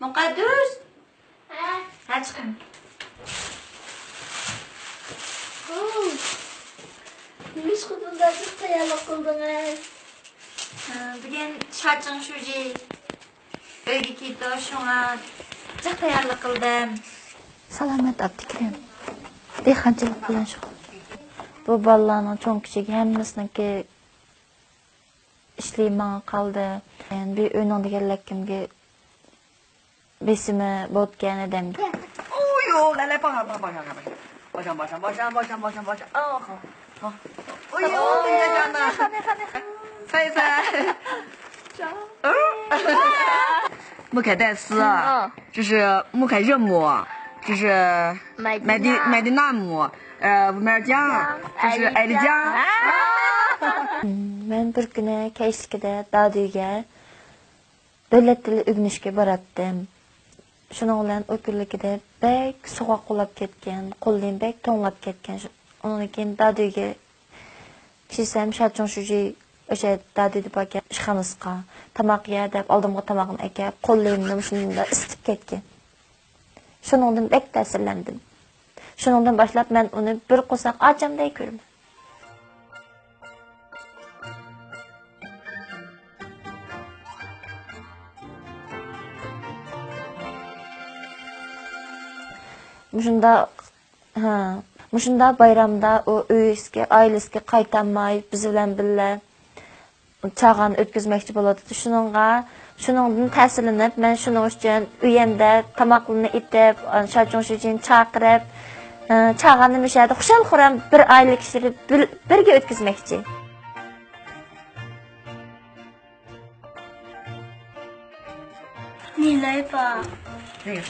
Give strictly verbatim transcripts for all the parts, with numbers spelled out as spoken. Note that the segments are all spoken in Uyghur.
مۇقەددەس! ھە؟ ھە، چىقىڭ. ھو. نېمىشقا بۇنداق جىق تەييارلىق قىلدىڭىز؟ ھە، بۈگۈن شاچىڭ شۇجى ئۆيگە كېتىدۇ، شۇڭا جىق تەييارلىق قىلدىم. سالامەت ئابدۇكېرىم. دېھقانچىلىق بىلەن شۇغۇللىنىدۇ. بۇ بالىلارنىڭ چوڭ-كىچىك ھەممىسىنىڭكى ئىشلىرى ماڭا قالدى. يەنى بىر ئۆينىڭ دېگەنلىكىمگە بېسىمى بولىدىكەن ئادەمدە. 哦哟，来来，抱上，抱上，抱上，抱上，抱上，抱上，抱上，抱上，啊，好，好。哎呦，你的家呢？猜一猜。嗯。穆凯戴斯啊，嗯。这是穆凯热姆，这是麦迪娜。麦迪，麦迪娜姆，呃，乌梅尔江，这是艾丽江。艾丽江。啊。 مەن بىر كۈنى كەچلىكىدە دادۈيگە دۆلەت تىلى ئۆگىنىشكە باراتتىم. شۇنىڭ بىلەن ئۇ كۈنلۈكىدە بەك سوغۇق بولاپ كەتكەن، قوللىرىم بەك توڭلاپ كەتكەن. شۇ-، ئۇنىڭدىن كېيىن دادۈيگە كىرسەم، شاچۇڭ شۇجى ئۆشە دادۈيدە باركەن ئىشخانىسىغا، تاماق يە دەپ ئالدىمغا تاماقنى ئەكەپ، قوللىرىمنى مۇشۇنداق ئىسسىتىپ كەتكەن. شۇنىڭدىن بەك تەسىرلەندىم. شۇنىڭدىن باشلاپ مەن ئۇنى بىر قورساق ئاچامدەك كۆرىمەن. مۇشۇنداق، ھە، مۇشۇنداق بايرامدا ئۇ ئۆيىسىگە، ئائىلىسىگە قايتالماي، بىز بىلەن بىللە چاغان ئۆتكۈزمەكچى بولۇۋاتىدۇ. شۇنىڭغا، شۇنىڭدىن تەسىرلىنىپ، مەن شۇنىڭ ئۈچۈن ئۆيەمدە تاماقلىرىنى ئېتىپ، شاچۇڭ شۇجىنى چاقىرىپ، ئە، چاغاننى مۇشۇ يەردە خۇشال-خۇرام بىر ئائىلە كىشىلىرى بىر-، بىرگە ئۆتكۈزمەكچى. 你来吧。这个。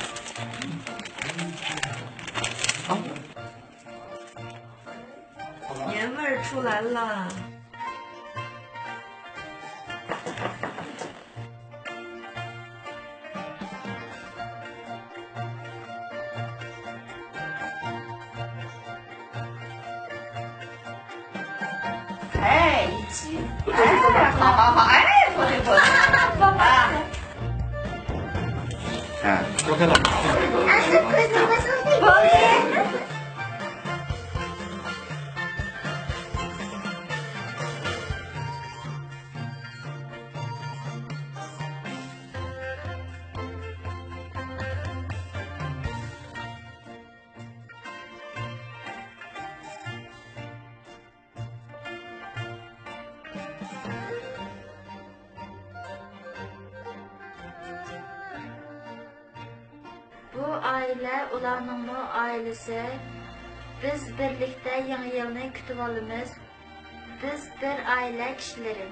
好。年味儿出来了。哎，一起。哎，好好好，哎，不对不对。啊。哎。 بۇ ئائىلە ئۇلارنىڭمۇ ئائىلىسى. بىز بىرلىكتە يېڭى يىلنى كۈتۈۋالىمىز. بىز بىر ئائىلە كىشىلىرى.